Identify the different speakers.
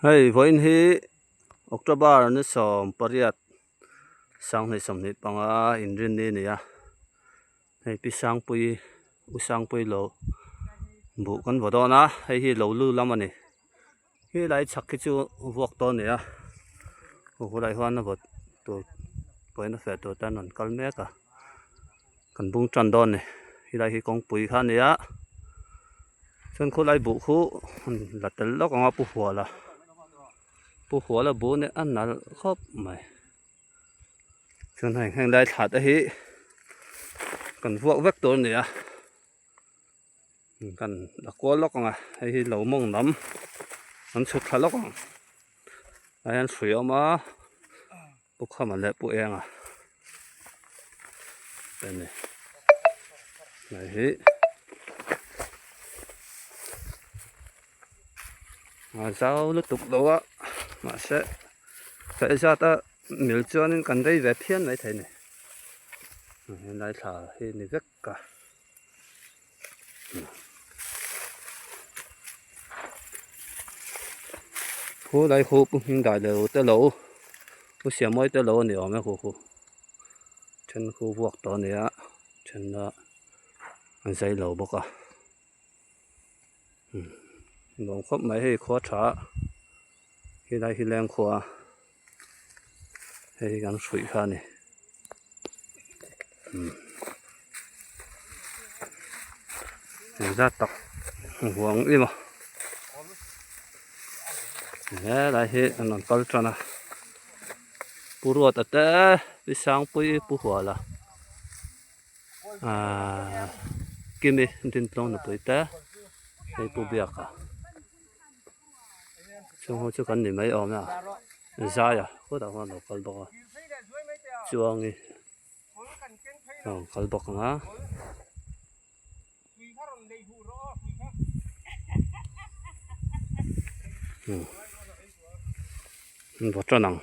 Speaker 1: Hei vawiin hi October ni 18 2025 inrinni a ni a hei pi Sangpuii u Sangpuii lo buh kan vaw dawn a hei hi lo lu lam a ni helai chhak hi chu vuak tawh a ni a khulai hian a vawt tur pawhin a feh tur te an rawn kal mek a. Kan bung tan dawn a ni helai hi kawngpui kha a ni a chuan khawlai buh khu la tel lawk ang a pu huala pu huala buh nen a nalh khawp mai chuan hei heng lai thla te hi kan vuak vek tur a ni a kan la kual lawk ang a hei hi lo mawng lam an chhuk thla lawk ang ah hian hrui a awm a. Pu Khama leh Pu Enga te ni hei hi a zau lutuk lo a mahse hei zat a mil chuanin kan rei ve phian maithei a ni helai thla hi ni vek a. Khu lai khu pu hming dah leh te lo pu siamawi te lo a ni awm e khu khu then khu vuak tawh a ni a then a an zai lo bawk a nuam khawp mai hei khua tha helai hi lengkhua hei hi kan hruih kha a ni. Engzat tak huang em a helai hi an rawn kal tan a Pu Ruata te Pi Sangpuii Pu Huala ahh Kimi Dintlawng nupui te hei Pu Biaka chung ho chu kan ni mai awm e a Zaia khawtah khuan a lo kal bawk a chuangi a rawn kal bawk ang a. Vaw tan ang.